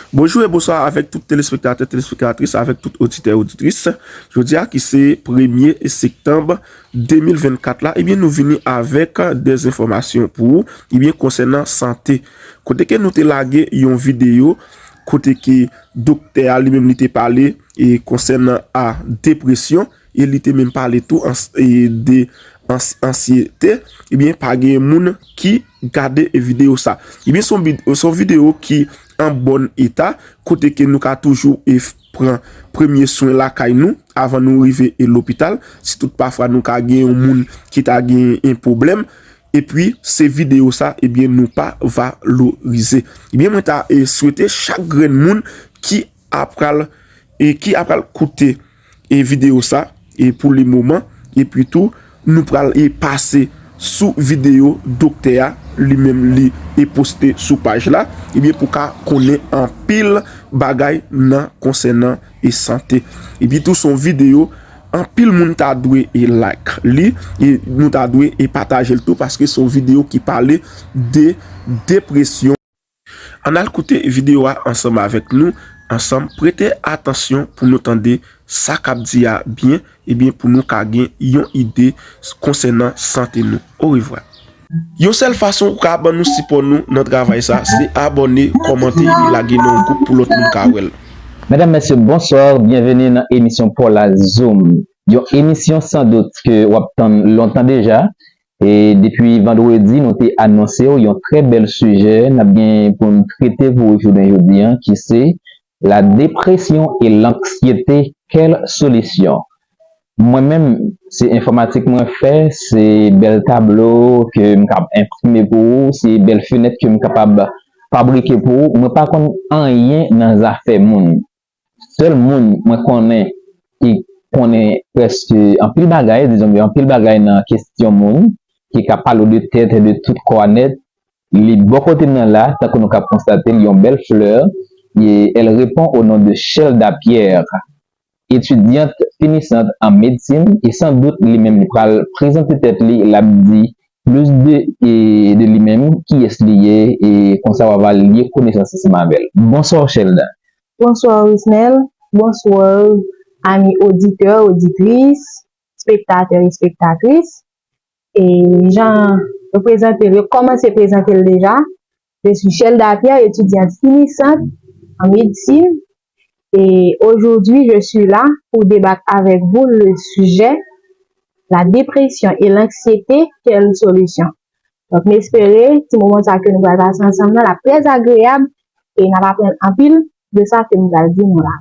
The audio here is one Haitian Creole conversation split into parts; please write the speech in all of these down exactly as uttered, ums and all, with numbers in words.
Bonjou e bonswa avèk tout telespektatè, telespektatris, avèk tout oditè, oditris. Jodi a ki se premye septanm de mil vennkat la, ebyen nou vini avèk de enfòmasyon pou ou, ebyen konsènan sante. Kote ke nou te lage yon videyo, kote ke doktè a li menm li te pale e konsènan a depresyon, e li te menm pale tou ans- e de ans- ansyete, ebyen pa gen moun ki gade videyo sa. Ebyen se yon bid- se yon videyo ki an bòn eta, kote ke nou ka toujou e f- pran premye swen lakay nou avan nou rive e lopital. Si tout pafwa nou ka gen yon moun ki ta gen en pwoblèm, epi se videyo sa, ebyen nou pa valorize. Ebyen mwen ta e swete chak grenn moun ki apral e ki apral koute e videyo sa e pou le moman, epi tou nou pral e pase sou videyo doktè a li menm li e poste sou paj la, ebyen pou ka konnen anpil bagay nan konsènan e sante. Epi tou se yon videyo anpil moun ta dwe e like li, e nou ta dwe e pataje l tou paske se yon videyo ki pale de depresyon. Ann al koute videyo a ansanm avèk nou, ansanm prete atansyon pou nou tande sa k ap di a byen, ebyen pou nou ka gen yon ide konsènan sante nou. Orevwa. Yon sèl fason ou ka ban nou sipò nou nan travay sa, se abòne, kòmante e lage nan yon gwoup pou lòt moun ka wè l. Medam, mesye, bonswa, byenveni nan emisyon Paw la Zoom. Yon emisyon san dout ke w ap tann lontan deja. E depi vandredi, nou te anonse w yon trè bèl sijè n ap gen pou n trete pou w jounen jodi a, ki se la dépression et l'anxiété, quelle solution? Mwen menm, se enfòmatik mwen fè, se bèl tablo ke m kab enprime pou ou, se bèl fenèt ke m kapab fabrike pou ou. Mwen pa konn anyen nan zafè moun. Sèl moun mwen konnen ki konnen prèske anpil bagay, dizon byen anpil bagay nan kesyon moun, ki ka pale w de tèt e de tout kò a nèt, li bò kote m nan la, tankou nou kab konstate l, yon bèl flè, e elle répond au nom de Shelda Pierre, étudiante finissante en médecine, e san dout li menm li pral prezante tèt li, l ap di plis de, e, de li menm, kiyès li ye, e konsa w a va lye konesans ansanm avè l. Bonswa Shelda. Bonswa Rusnel, bonswa ami oditè, oditris, spektatè e spektatris. E jan yo prezante l, yo kòmanse prezante l deja, je suis Shelda Pierre, étudiante finissante en médecine, et aujourd'hui je suis là pour débattre avec vous le sujet la dépression et l'anxiété, quelle solution? Donk m espere ti moman sa ke nou pral pase ansanm nan l ap trè agreyab e n ap aprann anpil de sa ke m pral di nou la.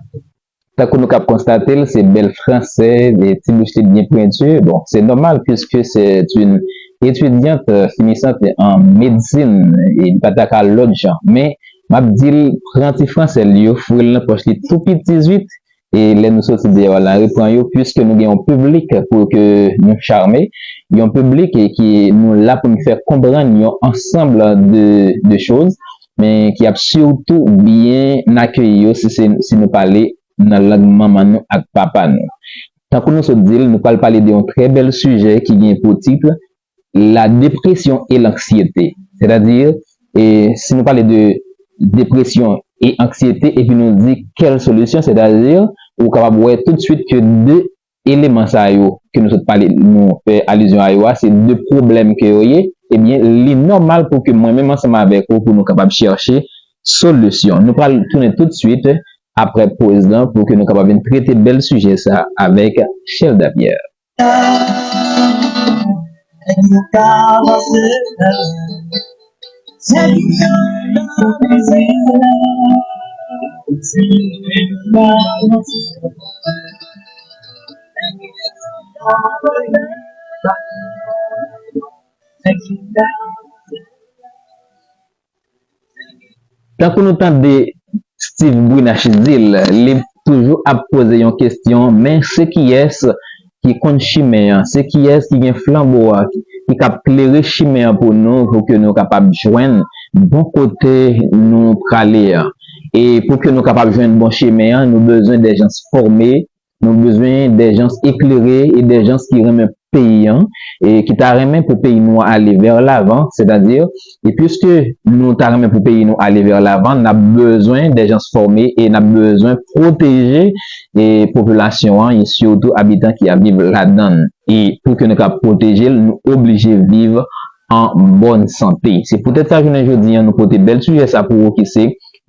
Tankou nou kab konstate l, se bèl fransè, e ti bouch li byen pwenti. Bon, se nòmal puisque c'est une étudiante finissante en médecine, e li pa ta ka lòt jan. Men, m ap di l, pran ti fransè l yo, foure l nan pòch li tou piti zwit, e lè nou soti deyò a la, repran yo, puisque nou gen yon piblik pou ke nou chame, yon piblik e ki nou la pou nou fè konprann yon ansanm de, de choz, men ki ap sitou byen akeyi yo si, se, si nou pale nan lang manman nou ak papa nou. Tankou nou sot di l, nou pral pale de yon trè bèl sijè ki gen pou tit la dépression et l'anxiété. Sètadi, e, si nou pale de depresyon e anksyete, epi nou di quelle solution, sètadi, ou kapab wè toutswit ke de eleman sa yo ke nou sot pale, nou fè alizyon a yo a, se de pwoblèm ke yo ye, ebyen, li nòmal pou ke mwen menm ansanm avèk ou, pou nou kapab chèche solisyon. Nou pral tounen toutswit aprè poz lan pou ke nou kapab vin trete bèl sijè sa avèk Shelda Pierre. Tankou nou tande Steve Brinache di l, li toujou ap poze yon kesyon, men se kiyès ki konn chimen an, se kiyès ki gen flanbo a, ki, ki kab klere chimen an pou nou, pou ke nou kapab jwenn bon kote nou prale an. E pou ke nou kapab jwenn bon chimen an, nou bezwen de jan fòme, Nou bezwen de jans eklere e de jans ki renmen peyi an, e ki ta renmen pou peyi nou ale vè lavan, sètadi, e piske nou ta renmen pou peyi nou ale vè lavan, n ap bezwen de jans fòme e n ap bezwen pwoteje e popilasyon an, e sitou abitan ki ap viv ladan l. E pou ke nou ka pwoteje l, nou oblije viv an bòn sante. Se poutèt sa, jounen jodi an, nou pote bèl sijè sa pou ou ki se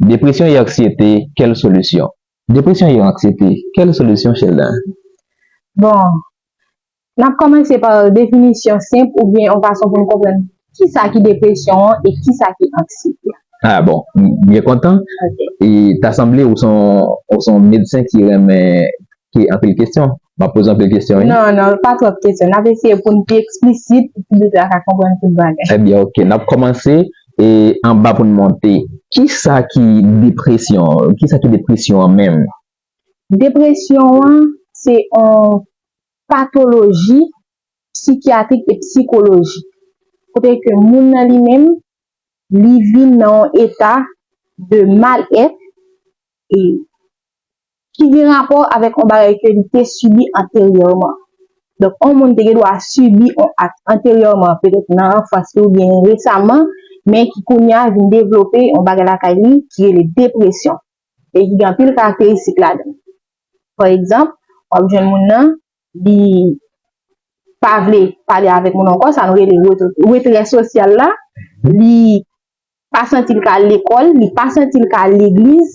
depresyon e anksyete, kèl solisyon? Depresyon e anksyete, kèl solisyon, Shelda? Bon, n ap kòmanse pa definisyon senp oubyen yon fason pou n konprann kisa ki depresyon an e kisa ki anksyete. Ah bon, m byen kontan. E ta sanble ou se yon, ou se yon medsen ki renmen, ki anpil kesyon. M ap poze anpil kesyon, wi. Non, non, pa twòp kesyon. N ap eseye pou n pi eksplisit, pou piblik la ka konprann tout bagay. Ebyen, oke. N ap kòmanse e anba pou n monte. Kisa ki depresyon? Kisa ki depresyon an menm? Depresyon an se yon patoloji sikyatrik e psikolojik. Kote ke moun nan li menm, li vin nan yon eta de malèt e ki gen rapò avèk yon bagay ke li te sibi anteryèman. Donk, yon moun te gen dwa sibi yon ak anteryèman, petèt nan anfans li oubyen resaman, men ki kounye a vin devlope yon bagay lakay li ki rele depresyon e ki gen anpil karakteristik ladan l. Pa egzanp, w ap jwenn moun nan, li pa vle pale avèk moun ankò, sa nou rele retrè sosyal la, li pa santi l ka al lekòl, li pa santi l ka al legliz,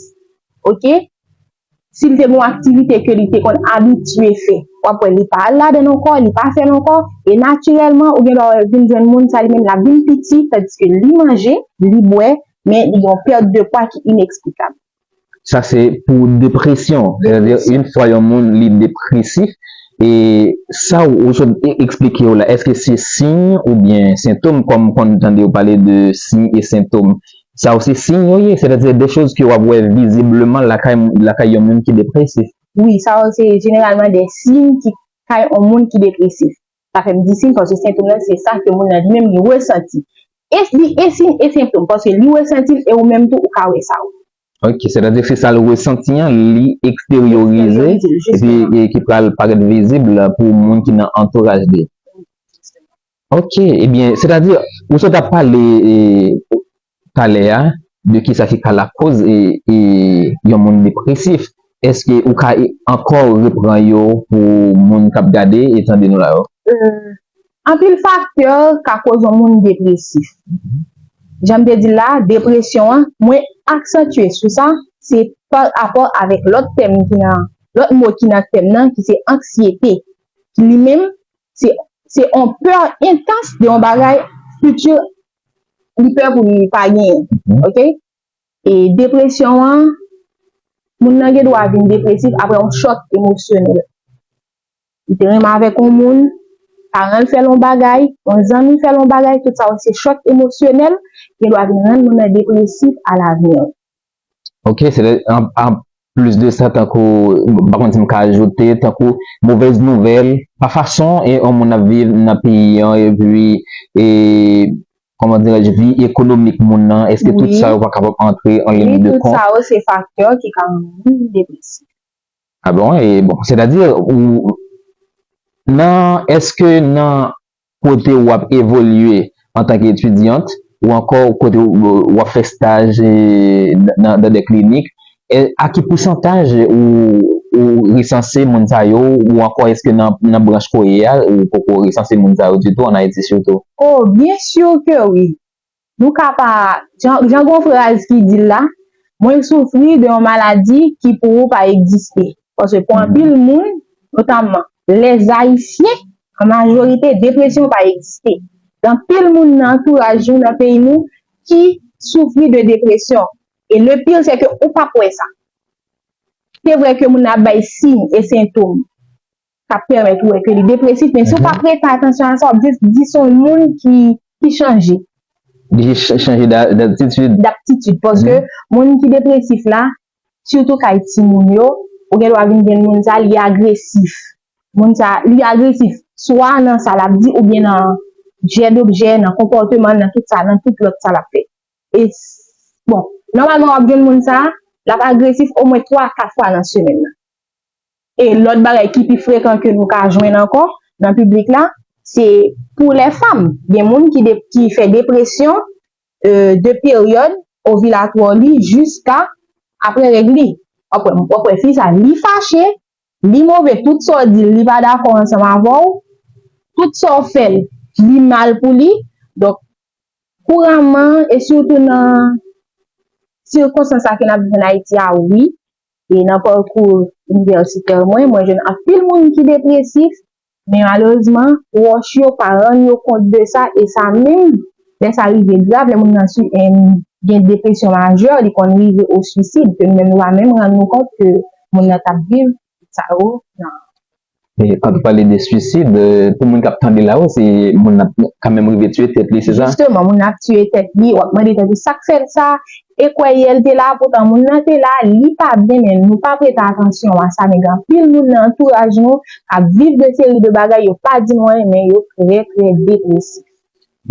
oke? Si l te gen yon aktivite ke li te konn abitye fè, w ap wè li pa al ladan l ankò, li pa fè l ankò, e natirèlman, ou gen dwa wè vin jwenn moun sa li menm l ap vin piti, tandiske li manje, li bwè, men li gen yon pèt de pwa ki ineksplikab. Sa se pou depresyon. Sètadi, yon fwa yon moun li depresif, e sa ou, ou sot e- eksplike yo la, èske se siy oubyen sentòm, kòm m konn tande yo pale de siy e sentòm? Sa yo se siy yo ye, sètadi de choz ke w ap wè vizibleman lakay, lakay yon moun ki depresif. Wi, sa yo se jeneralman de siy ki kay yon moun ki depresif. Sa fè m di siy, paske sentòm nan se sa ke moun nan li menm li resanti. E li e siy e sentòm, paske li resanti l e ou menm tou ou ka wè sa wi. Ok, sètadi se sa l resanti an, li eksteryorize epi e ki pral parèt vizib pou moun ki nan antouraj li. Ok, ebyen, sètadi, ou sot ap pale e, talè a, de kisa ki ka lakoz e, e yon moun depresif. Èske ou ka e, ankò repran yo pou moun k ap gade e tande nou la yo? Anpil faktè ka koz yon moun depresif. Jan m te di l la, depresyon an, mwen aksantye sou sa, se pa rapò avèk lòt tèm ki nan, lòt mo ki nan tèm nan, ki se anksyete. Ki li menm, se, se yon pè entans de yon bagay fiti, li pè pou li pa genyen. Oke? E depresyon an, moun nan gen dwa vin depresif apre yon chòk emosyonèl. Li te renmen avèk yon moun, paran l fè l yon bagay, yon zanmi fè l yon bagay, tout sa yo se chòk emosyonèl, gen dwa vin rann moun nan depresif alavni. Ok, se an, an plis de sa, tankou, m pa konn si m ka ajoute, tankou movèz nouvèl, pa fason e yon moun ap viv nan peyi an, epi, e, kòman dirèj, vi ekonomik moun nan, èske tout sa yo pa kapab antre an liy de kont? Wi, tout sa yo se faktè ki ka rann moun depresif. Ah bon, e bon, sètadi, ou, nan, èske nan kote w ap evolye antanke etidyant, ou ankò kote w, w ap fè staj e, nan, nan de klinik, e, a ki pousantaj ou, ou resanse moun sa yo, ou ankò èske nan, nan branch koye a, ou poko resanse moun sa yo ditou, an Ayiti sitou? Oh, byen si ke wi. Nou ka pa, jan, jan gon fraz ki di l la, mwen soufri de yon maladi ki pou ou pa egziste. Paske pou anpil moun, notamman lèzayisyen, an majorite, depresyon pa egziste. Gen anpil moun nan antouraj nou, nan peyi nou, ki soufri de depresyon. E le pire, se ke ou p ap wè sa. Se vre ke moun nan ap bay siy e sentòm k ap pèmèt ou wè ke li depresif, men si w pa prete atansyon a sa, w ap jis di se yon moun ki, ki chanje. Li ch- chanje d'a- d'aptitid. D'aptitid, paske moun ki depresif la, sitou kay timoun yo, ou gen dwa vin jwenn moun sa, li agresif. Moun sa, li agresif, swa nan sa l ap di, oubyen nan jèt objè, nan konpòteman l, nan tout sa, nan tout lòt sa l ap fè. E, bon, nòmalman w ap jwenn moun sa, l ap agresif omwen twa a kat fwa nan semèn nan. E lòt bagay ki pi frekan ke nou ka jwenn ankò nan piblik la, se pou lè fanm. Gen moun ki, de, ki fè depresyon, euh, de peryòd ovilatwè li jiska apre règ li. W ap wè, w ap wè fi sa, li fache, li move, tout sa w di l, li pa dakò ansanm avè w, tout sa w fè l, li mal pou li. Donk, kouramman, e sitou nan sikonstans sa ke n ap viv ann Ayiti a, wi, e nan pakou inivèsitè mwen, mwen jwenn anpil moun ki depresif, men malerezman, pwòch yo pa rann yo kont de sa, e sa menm, lè sa rive grav, lè moun nan si, em, gen depresyon majè, li konn rive o swisid, ke nou menm nou pa menm rann nou kont ke moun nan t ap viv sa yo nan E, kan ou pale de swisid, e, pou moun k ap tande la, wi, se moun nan kanmenm rive tiye tèt li, se sa? Jisteman, moun nan ap tiye tèt li, w ap mande tèt ou sa k fè l sa, e kwè yè l te la, poutan moun nan te la, li pa byen, men nou pa prete atansyon a sa, men gen anpil moun nan antouraj nou k ap viv de seri de bagay, yo pa di nou anyen, men yo trè, trè depresif.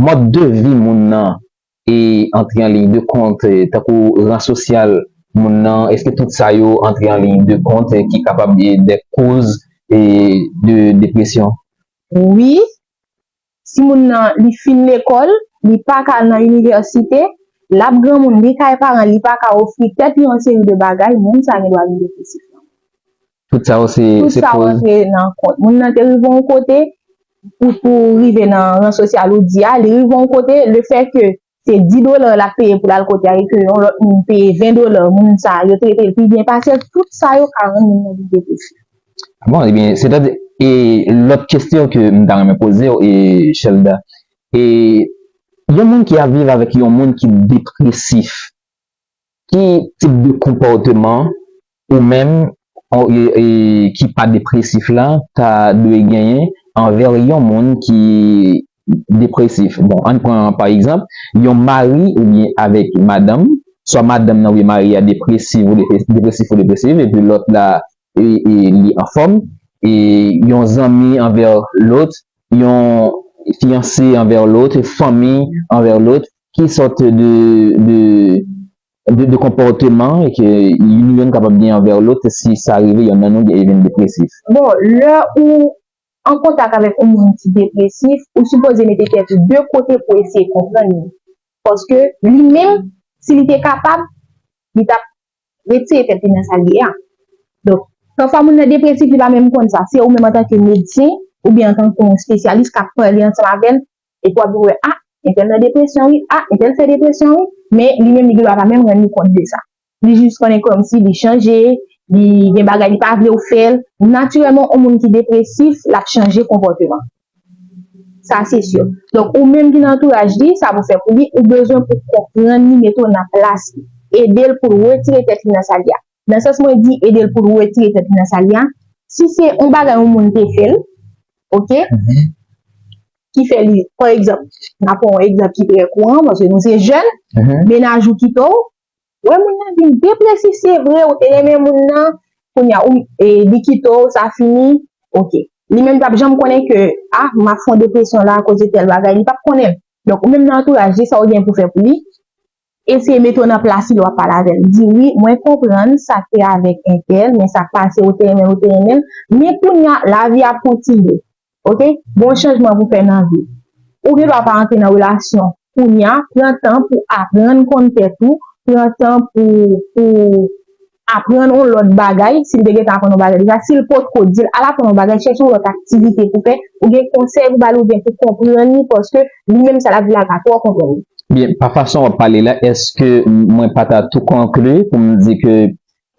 Mòd de vi moun nan e antre an liy de kont, e, tankou ran sosyal moun nan, èske tout sa yo antre an liy de kont, e, ki kapab, e, de koz, e, de depresyon? Wi, si moun nan li fin lekòl, li pa ka al nan inivèsite, l ap granmoun, li kay paran, li pa ka ofri tèt li yon seri de bagay, moun sa gen dwa vin depresif. Tout sa yo se, tout se sa yo koz. Rantre nan kont. Moun nan te rive yon kote, pou, pou rive nan ran sosyal ou di a, li rive yon kote, le fè ke se dis dola l ap peye pou l al kote a, e ke yon lòt moun peye ven dola, moun sa, yo trete l pi byen pase l, tout sa yo ka rann moun nan vin depresif. Bon, ebyen, sètadi, e lòt kesyon ke m ta renmen poze w, e Shelda, e yon moun ki ap viv avèk yon moun ki depresif, ki tip de konpòteman ou menm, e, e, ki pa depresif la ta dwe genyen anvè yon moun ki depresif? Bon, ann pran pa egzanp, yon mari oubyen avèk madanm, swa madanm nan oubyen mari a depresiv ou depre-, depresif ou depresiv, epi lòt la, e, e, li anfòm, e yon zanmi anvè lòt, yon fiyanse anvè lòt, fanmi anvè lòt, ki sòt de, de, de, de konpòteman e ke nou youn kapab gen anvè lòt si sa rive yonn nan nou gen, e vin depresif? Bon, lè ou an kontak avèk yon moun ki depresif, ou sipoze mete tèt ou de kote pou eseye konprann li. Paske li menm, si li te kapab, li t ap retire tèt li nan sa l ye a. Donk, pafwa moun nan depresif, li pa menm konn sa. Se ou menm antanke medsen, oubyen antanke yon espesyalis k ap pale ansanm avè l, epi w ap vin wè, a, entèl nan depresyon, wi, a, entèl fè depresyon, wi, men li menm, li gen dwa pa menm rann li kont de sa. Li jis konnen kòmsi li chanje, li gen bagay li pa vle w fè l. Natirèlman, yon moun ki depresif, l ap chanje konpòteman. Sa, se si. Donk, ou menm ki nan antouraj li, sa pou fè pou li, ou bezwen pou konprann li, mete w nan plas li. Ede l pou l retire tèt li nan sa l ye a. Nan sans mwen di ede l pou l retire tèt li nan sa l ye a, si se yon bagay yon moun te fè l, oke, ki fè li, pa egzanp, n a pran yon egzanp ki trè kouran, paske nou se jèn, mennaj ou kite w, wè moun nan vin depresif, se vre, ou te renmen moun nan, kounye a, ou, e, li kite w, sa fini, oke. Li menm p ap janm konnen ke, a, m ap fè yon depresyon la akoz de tèl bagay, li p ap konnen. Donk, ou menm nan antouraj li, sa w gen pou fè pou li, eseye mete w nan plas li lè w ap pale avè l. Di, wi, mwen konprann sa k te avèk entèl, men sa k pase, ou te renmen l, ou te renmen l. Men kounye a, lavi ap kontinye. Oke? Gon chanjman pou fè nan vi. Ou gen dwa pa antre nan relasyon kounye a, pran tan pou aprann konn tèt ou, pran tan pou, pou aprann yon lòt bagay, si l te gentan aprann yon bagay deja, si l potko di l, al aprann yon bagay, chèche yon lòt aktivite pou fè, ou gen konsèy pou ba l, oubyen pou konprann li, paske li menm sa l ap di la ka twò konprann li. Byen, pa fason w ap pale la, èske mwen pa ta tou konkli pou m di ke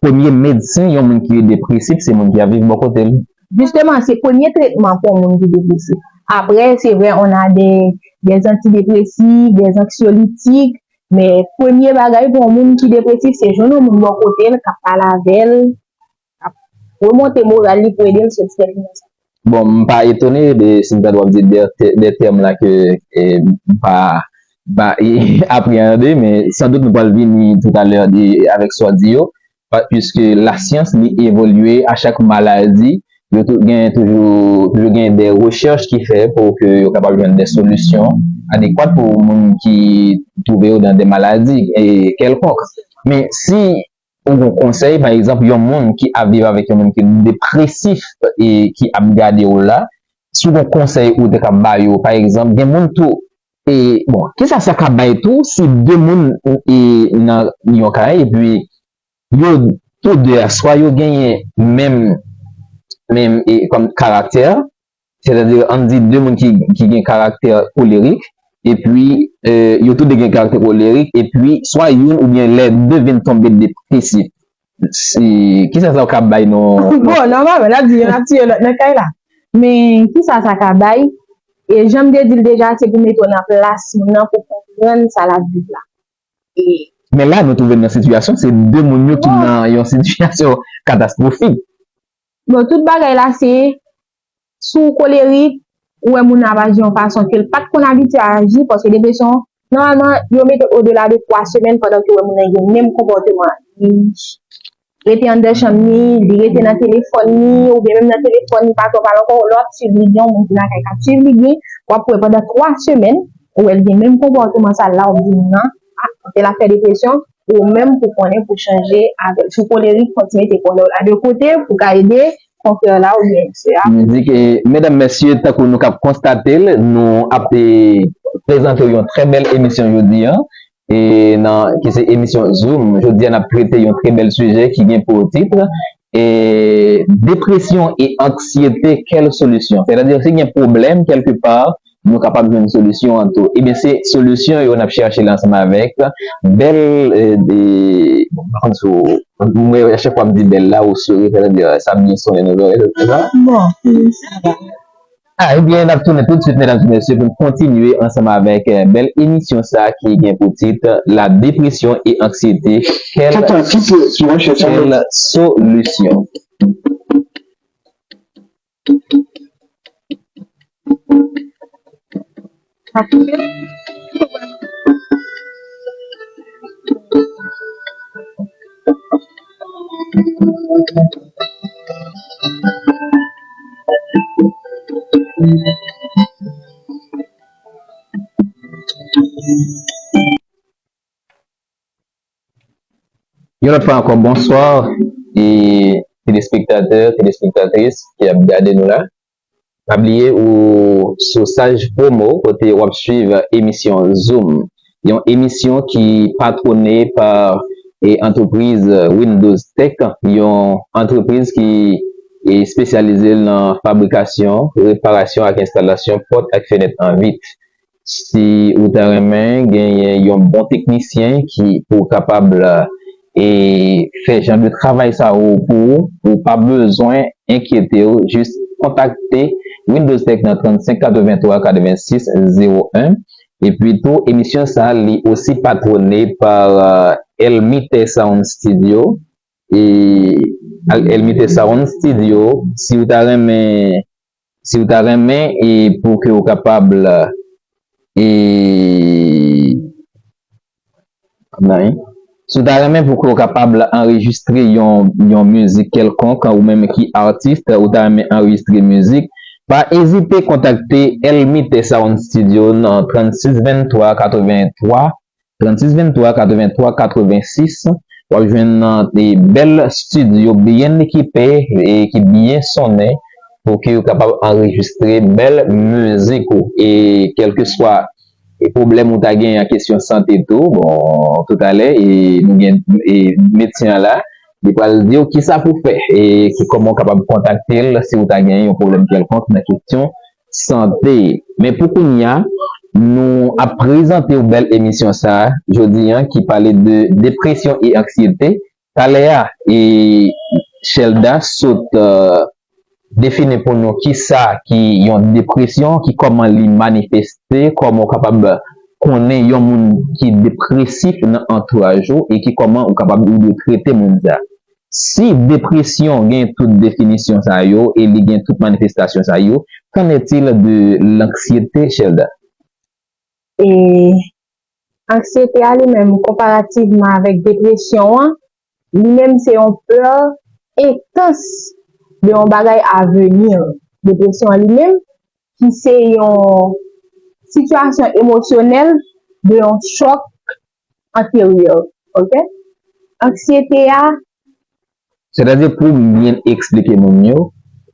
premye medsen yon moun ki depresif, se moun ki ap viv bò kote l? Jisteman, se premye tretman pou yon moun ki depresif. Apre, se vre, on a des, des antidépressifs, des anxiolytiques, men premye bagay pou yon moun ki depresif, se jwenn yon moun bò kote l, k ap pale avè l, k ap remonte moral li pou ede l soti tèt li nan sa. Bon, m pa etone de, si m ta dwe di de, de tèm la ke, e, m pa, pa, e, apreyande, men sandout nou pral vini toutalè de, avèk sa w di yo, pa, puiske lasyans li evolye, a chak maladi, yo tou, gen toujou, toujou gen de rechèch ki fè pou ke yo kapab jwenn de solisyon adekwat pou moun ki twouve yo nan de maladi, e, kèlkonk. Men si ou gon konsèy, pa egzanp, yon moun ki ap viv avèk yon moun ki depresif e ki ap gade w la, si w gon konsèy ou te ka ba yo, pa egzanp, gen moun tou, e, bon, kisa sa ka bay tou si de moun e, nan yon kay, epi yo tou de a, swa yo genyen menm, menm e, kòm karaktè, sètadi, ann di de moun ki, ki gen karaktè kolerik, epi e, yo tou de gen karaktè kolerik, epi swa youn oubyen lè de vin tonbe depresif. Si, kisa sa w ka bay non? Bon, nòmalman, n ap di youn ap tiye lòt nan kay la. Men, kisa sa ka bay? E jan m te di l deja, se pou mete w nan plas moun nan pou konprann sa l ap viv la. E Men la, nou twouve n nan sitiyasyon, se de moun yo ki nan yon sitiyasyon katastwofik. Bon, tout bagay la, se si w kolerik, ou wè moun nan ap aji yon fason ke l pa t konn abitye aji, paske depresyon, nòmalman, yo mete l odela de twa semèn pandan ke w wè moun nan gen menm konpòteman. Li rete anndan chanm ni, li rete nan telefòn ni, oubyen menm nan telefòn, li pa twò pale ankò, lè w ap swiv li byen, yon moun ki lakay k ap swiv li byen, w ap wè pandan twa semèn, ou wè l gen menm konpòteman sa la, w ap di, "Non, ah, anpil afè depresyon," ou menm pou konnen, pou chanje avè l. Si w kolerik, fò w ti mete kòlè w la de kote, pou ka ede konfrè w la oubyen sè a. M di ke, medam, mesye, tankou nou k ap konstate l, nou ap, e, prezante w yon trè bèl emisyon jodi a, e nan, ki se emisyon Zoom. Jodi a, n ap trete yon trè bèl sijè ki gen pou tit, e, dépression et anxiété, quelle solution? Sètadi, si gen pwoblèm kèlkepa, nou kapab jwenn solisyon an tou. Ebyen, se solisyon yo n ap chache la ansanm avèk bèl, e, de, bon, m pa konn si w, mwen, a chak fwa m di bèl la, ou souri, sètadi, sa byen sonnen nan zòrèy, se sa? Bon, sa va. Ah, ebyen, n ap tounen tout swit, medam e mesye, pou n kontinye ansanm avèk, eh, bèl emisyon sa ki gen pou tit La dépression et anxiété, quelle, quelle solution? Yon lòt fwa ankò, bonswa, e telespektatè, telespektatris ki ap gade nou la. Pa bliye ou sou Saj Promo, kote w ap swiv emisyon Zoom, yon emisyon ki patwone pa, e, antrepriz Windows Tech, yon antrepriz ki, e, espesyalize l nan fabrikasyon, reparasyon ak enstalasyon pòt ak fenèt an vit. Si ou ta renmen genyen yon bon teknisyen ki, pou w kapab, e, fè jan de travay sa yo pou ou, ou pa bezwen enkyete w, jis kontakte Windows Tech nan trannsenk katrevenntwa katrevensis zewo en. Epi tou, emisyon sa a, li osi patwone pa, e, Elmite Sound Studio. E, al Elmite Sound Studio, si w ta renmen, si w ta renmen, e, pou ke w kapab, e, si w ta renmen pou ke w kapab anrejistre yon, yon mizik kèlkonk, ou menm ki atis, ou ta renmen anrejistre mizik, pa ezite kontakte Elmite Sound Studio nan trannsis venntwa katrevenntwa, trannsis venntwa katrevenntwa katrevensis. W ap jwenn nan, e, bèl estidyo byen ekipe e ki byen sonnen pou ke yo kapab anrejistre bèl mizik ou. E kèlkeswa, e, pwoblèm ou ta gen an kesyon sante tou, bon, toutalè, e, nou gen, e, medsen an la, li pral di w kisa pou fè e ki, kòman w kapab kontakte l si w ta gen yon pwoblèm kèlkonk nan kesyon sante. Men pou kounye a, nou ap prezante w bèl emisyon sa a jodi a ki pale de dépression et anxiété. Talè a, e, Shelda sot, e, defini pou nou kisa ki yon depresyon, ki kòman li manifeste, kòman w kapab konnen yon moun ki depresif nan antouraj ou e ki kòman ou kapab ou dwe trete moun sa. Si depresyon gen tout definisyon sa yo e li gen tout manifestasyon sa yo, qu'en est-il de l'anxiété, Shelda? E anksiyete a li menm, konparativman avèk depresyon an, li menm se yon pè entans de yon bagay a veni. Depresyon an li menm, ki se yon sitiyasyon emosyonèl de yon chòk anteryè, oke? Anksyete a, Sètadi, pou m byen eksplike moun yo,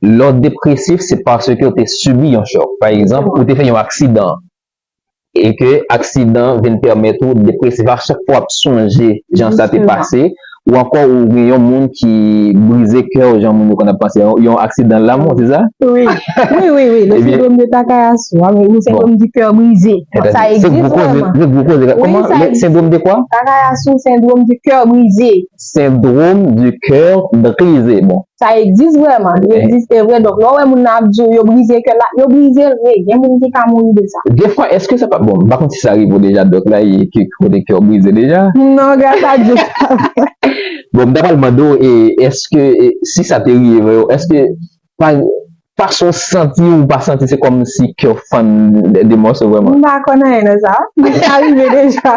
lè w depresif, se paske w te sibi yon chòk. Pa egzanp, ou te fè yon aksidan. E ke aksidan vin pèmèt ou depresif a chak fwa w ap sonje jan sa te pase, ou ankò ou gen yon moun ki brize kè w, jan moun yo konn ap panse, yon, yon aksidan lanmou, se sa? Wi, wi, wi, wi. Le syndrome de Takayasu, hein, le syndrome du cœur brisé. Sa egzis vrèman. Se gwo koze. Kòman? Le syndrome de quoi? Takayasu, syndrome du cœur brisé. Syndrome du cœur brisé. Bon. Sa egzis vrèman. Li egziste vre. Donk, lè w wè moun nan ap di w yo brize kè l la, yo brize l vre. Gen moun ki ka mouri de sa. Defwa, èske sa pa, bon, m pa konn si sa rive w deja, dòk la, e ki kote kè w brize deja? Non, gras a Dye. Bon, m ta pral mande w, e, èske, e, si sa te rive w, èske pa, fason w santi, ou pa santi se kòm si kè w fann de, de mòso vrèman? M pa konn anyen nan sa. Men sa rive deja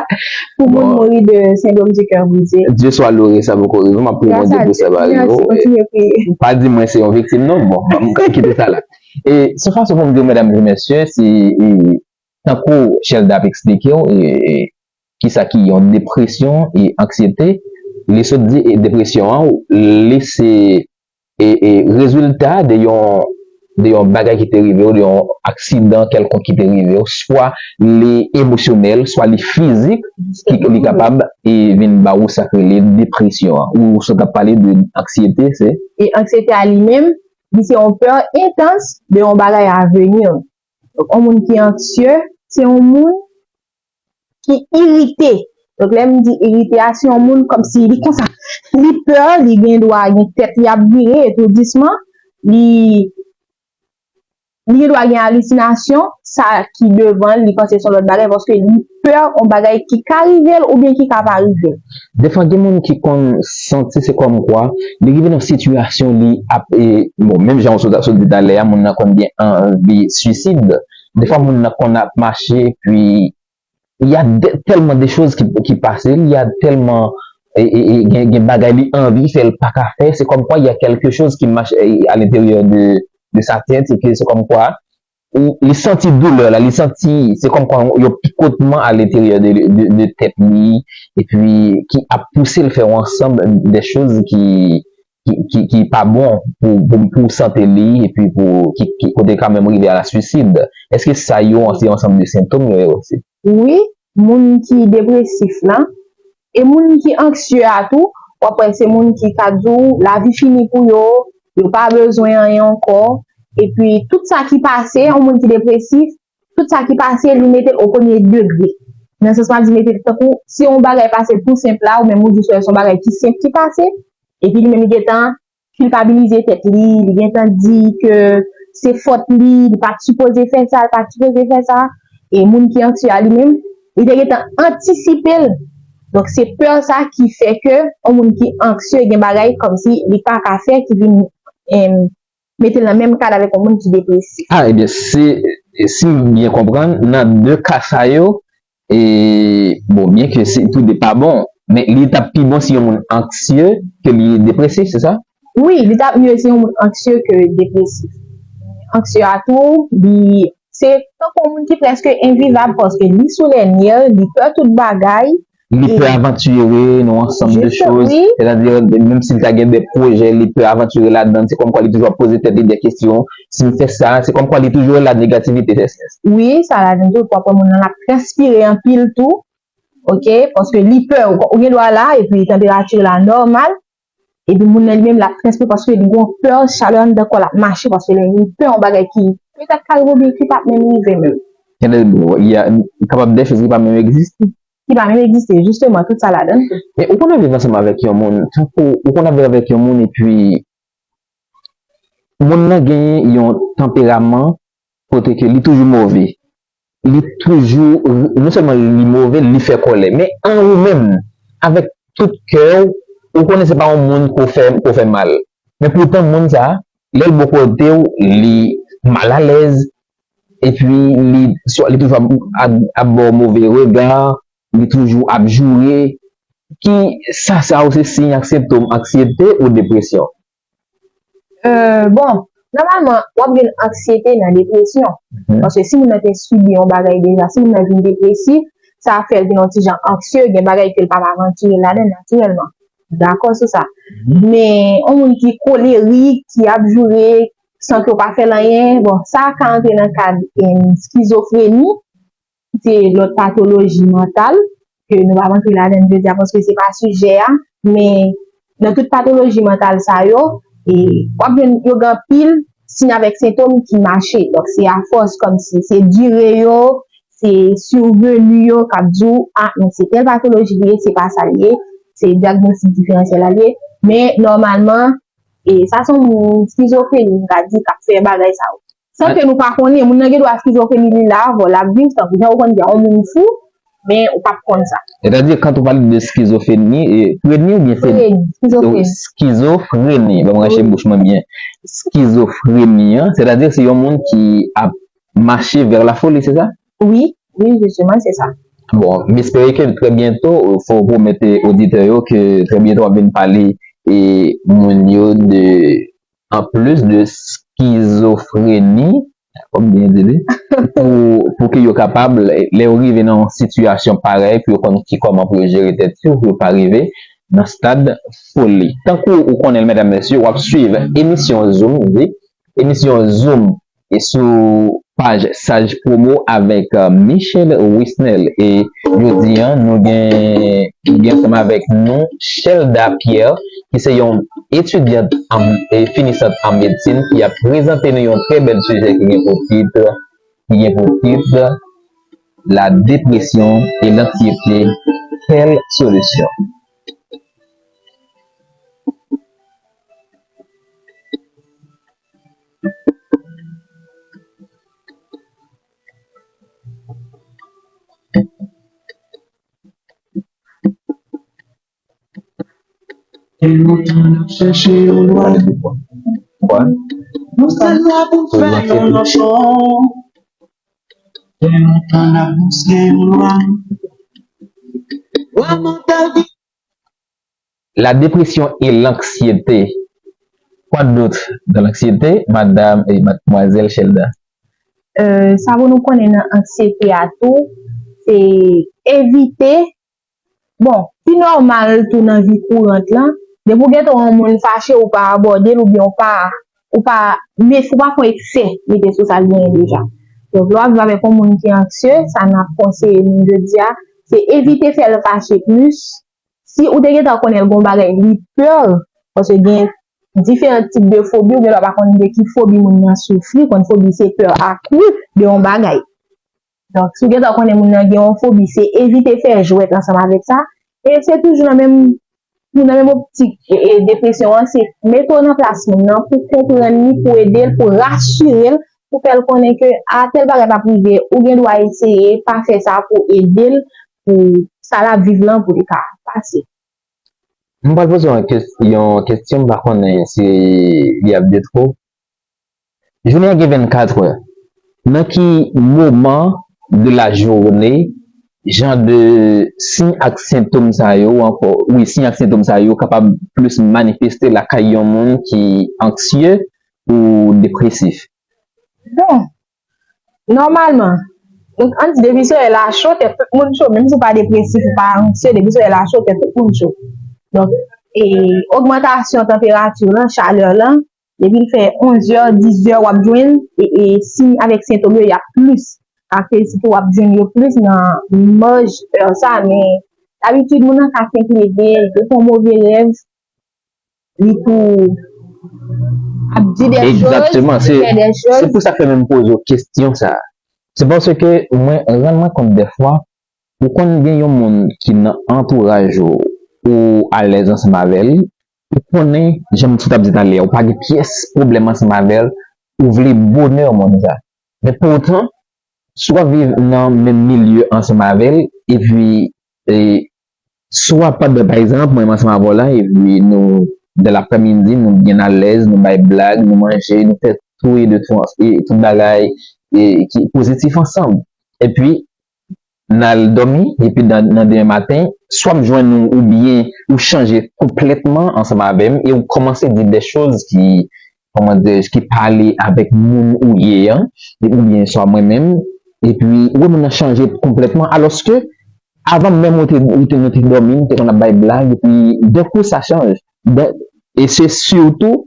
pou moun mouri de syndrome du cœur brisé. Dieu soit loué, sa poko rive. M ap priye Bondye pou sa pa rive w. Kontinye priye. Pa di mwen se yon viktim, non. Bon, m kite sa la. E se fason pou m di w, medam e mesye, se, e, tankou Shelda ap eksplike w, e, e, kisa ki yon depresyon e anksyete, li sot di, e, depresyon an, li se, e, e, rezilta de yon, de yon bagay ki te rive w, de yon aksidan kèlkonk ki te rive w, swa li emosyonèl, swa li fizik, ki li kapab, e, vin ba ou sa k rele depresyon an. Ou sot ap pale de anksyete, se? E anksyete a li menm, li se yon pè entans de yon bagay a veni. Donk, yon moun ki anksye, se yon moun ki irite. Donk, lè m di irite a, se yon moun kòmsi li konsa. Li pè, li gen dwa gen tèt li ap vire, etoudisman, li, li gen dwa gen alisinasyon, sa ki devan l, li panse se yon lòt bagay, paske li pè yon bagay ki ka rive l oubyen ki ka pa rive l. Defwa, gen moun ki konn santi se kòmkwa li rive nan sitiyasyon li ap, e, bon, menm jan w sot, sot di talè a, moun nan konn gen anvi swisid. Defwa, moun nan konn ap mache, epi il y a de, tellement de choses qui, qui passent, il y a tellement, e, e, e, gen, gen bagay li anvi fè, l pa ka fè, c'est comme quoi il y a quelque chose qui marche, e, à l'intérieur de, de sa tête, et que c'est comme quoi li, li santi doulè la, li santi, se kòmkwa yon pikotman à l'intérieur de, de, de tèt li, epi ki ap pouse l fè yon ansanm de choz ki, ki, ki, ki pa bon pou, pou, pou sante li, epi pou, ki, ki, kote ka menm rive à la suicide. Èske sa yo, se yon ansanm de sentòm yo ye osi? Wi, moun ki depresif lan, e moun ki anksye a tou, w ap wè se moun ki ka di w lavi fini pou yo, yo pa bezwen anyen ankò. Epi, tout sa ki pase, yon moun ki depresif, tout sa ki pase, li mete l o premye degre. Nan sans m ap di mete l tankou, si yon bagay pase tou senp la, ou menm ou jis wè se yon bagay ki senp ki pase, epi li menm li gentan kilpabilize tèt li, li gentan di ke se fòt li, li pa t sipoze fè sa, li pa t sipoze fè sa. E moun ki anksye a li menm, li te gentan antisipe l. Donk, se pè sa ki fè ke yon moun ki anksye gen bagay kòmsi li pa ka fè ki vin, em, mete l nan menm kad avèk yon moun ki depresif. Ah, ebyen, si, si m byen konprann, nan de ka sa yo, e, bon, byen ke si tou de pa bon, men li t ap pi bon si yon moun anksye ke li depresif, se sa? Wi, li t ap mye si yon moun anksye ke depresif. Anksye a tou, li, se tankou yon moun ki prèske envivab paske li sou lènyè, li pè tout bagay. Li pè avantire nan yon ansanm de choz. Sètadi, menm si l ta gen de pwojè, li pè avantire ladan l. Se kòmkwa li toujou ap poze tèt li de kesyon. Si m fè sa, se kòmkwa li toujou la negativite, sètadi. Wi, sa ladan tou, w ap wè moun nan l ap transpire anpil tou. Oke, paske li pè, ou gen dwa la, epi tanperati w la nòmal, epi moun nan li menm l ap transpire paske li gen yon pè, chalè anndan kò l ap mache, paske li pè yon bagay ki petèt ka rive oubyen ki p ap menm rive menm. Kapab de choz ki pa menm egziste. Ki pa menm egziste, jisteman, tout sa ladan l tou. Men ou konn ap viv ansanm avèk yon moun, tankou ou konn ap viv avèk yon moun, epi moun nan genyen yon tanperaman kote ke li toujou move. Li toujou, non sèlman li move, li fè kòlè. Men an ou menm, avèk tout kè w, ou konnen se pa yon moun ke w fè, ke w fè mal. Men poutan moun sa, lè l bò kote w, li malalèz, epi li, swa li toujou ap, ap, ap ba w move rega, li toujou ap joure. Ki sa, sa yo se siy ak sentòm anksyete ou depresyon? Euh, bon, nòmalman, w ap jwenn anksyete nan depresyon. Paske si moun nan te sibi yon bagay deja, si moun nan vin depresif, sa fè l vin yon ti jan anksye, gen bagay ke l p ap avantire ladan l natirèlman. dakò sou sa. Men, yon moun ki kolerik, ki ap joure san ke w pa fè l anyen, bon, sa ka antre nan kad, em, skizofreni, se lòt patoloji mantal, ke nou p ap antre ladan l jodi a, paske se pa sijè a, men nan tout patoloji mantal sa yo, e, w ap jwenn yo gen anpil siy avèk sentòm ki mache. Donk, se afòs kòmsi se dire yo, se sirveni yo k ap di w, a, men se tèl patoloji li ye, se pa sa li ye, se dyagnostik diferansyèl la li ye. Men, nòmalman, e, sa se yon moun skizofreni, m ka di, k ap fè bagay sa yo. San ke nou pa konnen, moun nan gen dwa skizofreni li la avè w, l ap viv tankou jan ou konn di a yon moun fou, men ou p ap konn sa. Sètadi, kan ou pale de skizofreni, e, freni oubyen feni? Freni, skizofreni. Skizofreni, ban m rache bouch mwen byen. Skizofreni an, sètadi se yon moun ki ap mache vè lafoli, se sa? Wi, wi, jisteman, se sa. Bon, m espere ke trè byento, fò w pwomèt oditè yo ke trè byento w ap vin pale e moun yo de, anplis de skizofreni, fò m byen di li, pou, pou ke yo kapab, lè yo rive nan yon sitiyasyon parèy, pou yo konn ki kòman pou yo jere tèt yo, pou yo pa rive nan stad foli. Tankou ou konnen l, medam, mesye, w ap swiv emisyon Zoom, wi, emisyon Zoom e sou paj Saj Promo avèk, euh, Michel Wisnel. E jodi a, nou gen, nou gen ansanm avèk nou Shelda Pierre, ki se yon etidyant an, e finisant an medsin, ki ap prezante nou yon trè bèl sijè ki gen pou tit, ki gen pou tit La dépression et l'anxiété, quelle solution? Gen lontan n ap chèche yon lwa. Gen lontan n ap bouske yon lwa. Lwa mantal. La dépression et l'anxiété. Quoi d'autre dans l'anxiété, madame et mademoiselle Shelda? Euh, sa pou nou konnen nan anksiyete a tou, se evite, bon, ki nòmal tou nan vi kourant lan, depi w gentan wè yon moun fache, ou pa abòde l oubyen ou pa, ou pa, ou pa fè yon eksè mete sou sa l genyen deja. Donk, lè w ap viv avèk yon moun ki anksye, sa n ap konseye moun jodi a, se evite fè l fache plis, si ou te gentan konnen l gen yon bagay li pè, paske gen diferan tip de fobi, ou gen dwa pa konn de ki fobi moun nan soufri, konn fobi se pè akri de yon bagay. Donk, si w gentan konnen moun nan gen yon fobi, se evite fè jwèt ansanm avèk sa, e se toujou nan menm, nan menm optik, e, e depresyon an, se mete w nan plas moun nan pou konprann li, pou ede l, pou rasire l, pou fè l konnen ke, a, tèl bagay p ap rive, ou gen dwa eseye, pa fè sa pou ede l, pou sa l ap viv lan, pou li ka pase. M pral poze yon kes-, yon kesyon, m pa konnen si li ap de twò. Jounen an gen vennkat è. Nan ki moman de la journée, jan de siy ak sentòm sa yo, ankò, wi, siy ak sentòm sa yo kapab plis manifeste lakay yon moun ki anksye ou depresif? Bon, nòmalman, donk, ann di depi solèy la cho, tèt tout moun cho, menm si w pa depresif, ou pa anksye, depi solèy la cho, tèt tout moun cho. Donk, e, ogmantasyon tanperati lan, chalè lan, depi l fè onz è, diz è, w ap jwenn, e, e, siy avèk sentòm yo, y ap plis. Karakteristik yo, w ap jwenn yo plis nan maj è sa, men dabitid, moun nan ka fenk leve, li te fè yon move rèv, li tou ap di de choz, li fè de choz. Se pou sa k fè menm poze w kesyon sa a. Se paske mwen rann mwen kont dèfwa, ou konn gen yon moun ki nan antouraj ou, ou alèz ansanm avè l, ou konnen, jan m sot ap di talè a, ou pa gen pyès pwoblèm ansanm avè l, ou vle bonè moun sa. Men poutan, si w ap viv nan menm milye ansanm avè l, epi, e, swa pandan, pa egzanp, mwen menm ansanm avè w la, epi nou, dans l'après-midi, nou byen alèz, nou bay blag, nou manje, nou fè tou e de tou, e tout bagay, e, ki pozitif ansanm. Epi, n al dòmi, epi nan, nan demen maten, swa m jwenn ou, oubyen ou chanje konplètman ansanm avè m, e ou kòmanse di de choz ki, kòman dirè-j, ki pa ale avèk moun ou ye an, e oubyen swa mwen menm, epi ou wè moun nan chanje konplètman, alòske avan menm ou te, ou te, nou te dòmi, nou te konn ap bay blag, epi d'un coup sa chanje. D'un- E se sitou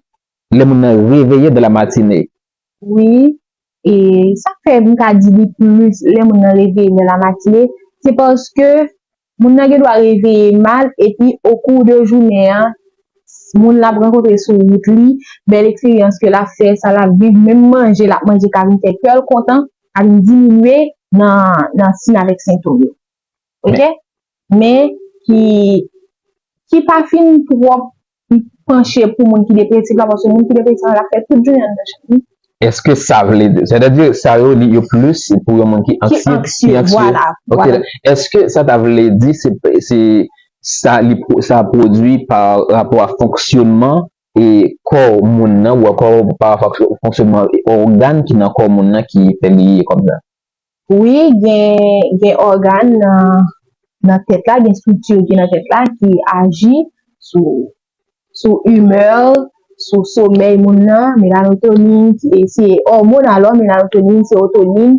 lè moun nan reveye dans la matinée. Wi, e sa k fè m ka di li plis lè moun nan reveye dans la matinée, se paske moun nan gen dwa reveye mal, epi au cours de jounen an, moun l ap rankontre sou wout li, bèl eksperyans ke l ap fè, sa l ap viv, menm manje l ap manje ka vin fè kè l kontan, ka vin diminye nan, nan siy avèk sentòm yo. Oke? Men ki, ki pa fin twòp panche pou moun ki depresif la, paske moun ki depresif la, l ap fè tout jounen anndan chanm li. Èske sa vle di, sètadi sa yo li yo plis pou yon moun ki Ki anksye, anksye, vwala, Ok, vwala. Èske sa ta vle di se, se sa li sa pwodui pa rapò a fonksyonman e kò moun nan ou ankò pa rapò a fonksyonman ògàn ki nan kò moun nan ki fè li ye kòmsa? Wi, gen, gen ògàn nan, nan tèt la, gen estrikti ki nan tèt la ki aji sou, sou imè, sou somèy moun nan, melanotonin, ki se òmòn alò, melanotonin, sewotonin,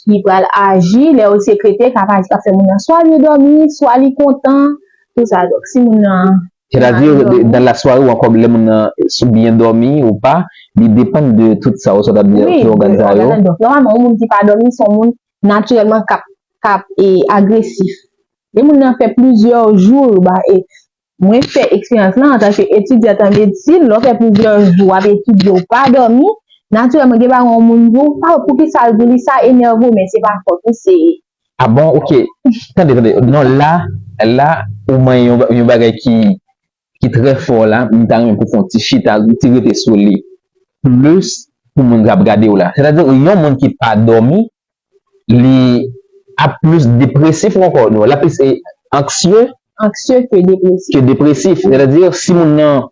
ki pral aji, lè yo sekrete, k ap aji, k ap fè moun nan swa li dòmi, swa li kontan, tout sa. Donk, si moun nan Sètadi, dans la soirée ou ankò lè moun nan sou byen dòmi ou pa, li depann de tout sa ou sot ap di Wi, ki ògàn sa yo. Donk, nòmalman, yon moun ki pa dòmi, se yon moun natirèlman k ap, k ap e, agresif. Lè moun nan fè plizyè jou, ba, e, mwen fè eksperyans lan antanke etidyan an medsin, lè w fè plizyè jou w ap etidye, ou pa dòmi, natirèlman, gen bagay yon moun di w, pa pou ki sa l di li sa, enève w, men se pa fòt ou, se Ah bon, ok. Tande, tande. Non, la, la, ou manyen yon, yon bagay ki, ki trè fò la, m ta renmen pou fè yon ti chita, ti rete sou li. Plis pou moun k ap gade w la. Sètadi, yon moun ki pa dòmi, li ap plis depresif ou ankò, non, l ap plis e, anksye anksye ke depresif. ke depresif. Sètadi, si moun nan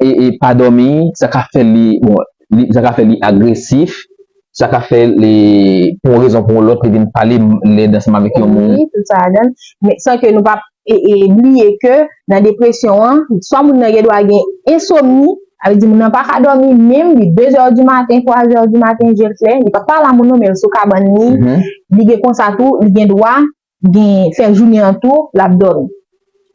e, e pa dòmi, sa ka fè li, bon, li, sa ka fè li agresif, sa ka fè li, pou yon rezon pou yon lòt, li vin pale lèd ansanm avèk yon moun. Wi, tout sa ladan. Men san ke nou pa e, e, bliye ke nan depresyon an, swa moun nan gen dwa gen ensomni, sa vle di moun nan pa ka dòmi menm, li de zè di maten, twa zè di maten, je l klè, li pa pale a moun non, men l sou kabann li, Mhm. li gen konsa tou, li gen dwa gen fè jounen an tou, l ap dòmi.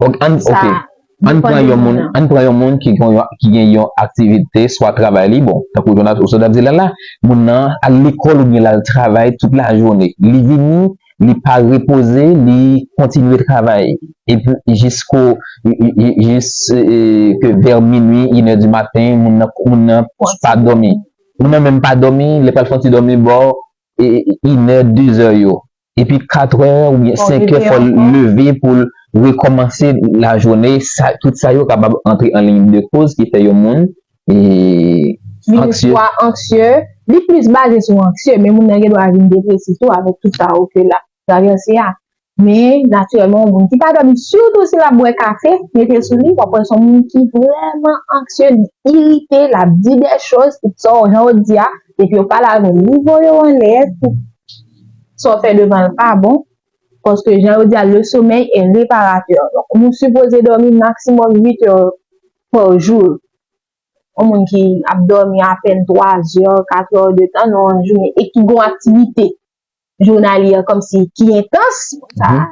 Ok, an, Sa ok. An pran yon moun, an pran yon moun ki gen yon, ki gen yon aktivite, swa travay li, bon, tankou Jonas ou sot ap di la la, moun nan al lekòl oubyen l al travay tout lajounen. Li vini, li pa repoze, li kontinye travay. Epi jisko, jis e, ke vè minui, inè di maten, moun nan, moun nan pa dòmi. Moun nan menm pa dòmi, li pral fè yon ti dòmi bò, e, inè, dezè yo. Epi katrè oubyen senkè, fò l leve pou l rekòmanse lajounen. Sa, tout sa yo kapab antre an liy de koz ki fè yon moun e, Vin anksye. Swa anksye, li plis baze sou anksye, men moun nan gen dwa vin depresif tou avèk tout sa yo ke l ap travèse a. Men, natirèlman, yon moun ki pa dòmi, sitou si l ap bwè kafe, mete sou li, w ap wè se yon moun ki vrèman anksye, li irite, l ap di de choz, tout sa, jan w di a, epi yo pale avè l, li voye w anlè, tout sa w fè devan l pa bon, paske jan yo di a, le sommeil est réparateur. Donk, nou sipoze dòmi maksimòm uit è pa jou. Yon moun ki ap dòmi apèn twa zè, kat è de tan nan yon jounen e ki gen yon aktivite jounalyè kòmsi ki entans, sa, Mhm.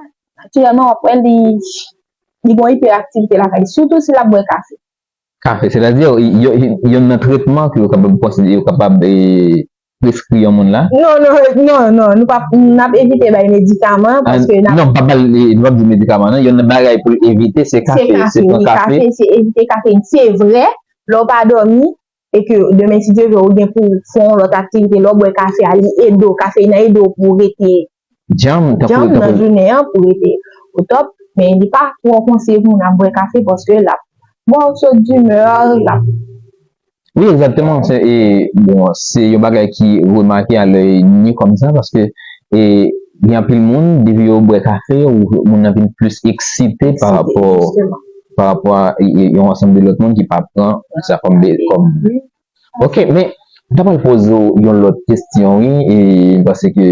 natirèlman, w ap wè li, li gen yon iperaktivite lakay li, sitou si l ap bwè kafe. Kafe, sètadi, yo, yo, youn nan tretman ke yo kapab konsidere, yo kapab e, preskri yon moun la. Non, non, non, non, nou pa, n ap evite bay medikaman, paske n ap Non, pa pale, nou ap di medikaman, non. Youn nan bagay pou l evite, se Se kafe, kafe, se pran wi, kafe. Kafe, se evite kafe. Se vre, lè w pa dòmi, e ke demen, si Dye vle, ou gen pou w fè yon lòt aktivite, lè w bwè kafe a, li ede w, kafeyin nan ede w pou w rete Djanm, tankou, djanm nan tankou. Jounen an, pou w rete o top, men li pa twò konseye pou moun ap bwè kafe, paske l ap ba w sot dimè, l ap Wi, egzakteman. Se, e, bon, se yon bagay ki remake a lèy ni kòmsa, paske, e, gen anpil moun, depi yo bwè kafe, ou, moun nan vin plis eksite pa rapò, pa rapò a e, e, yon ansanm de lòt moun ki pa pran sa kòm de, kòm. Ok, men, m ta pral poze w yon lòt kesyon, wi, e, m panse ke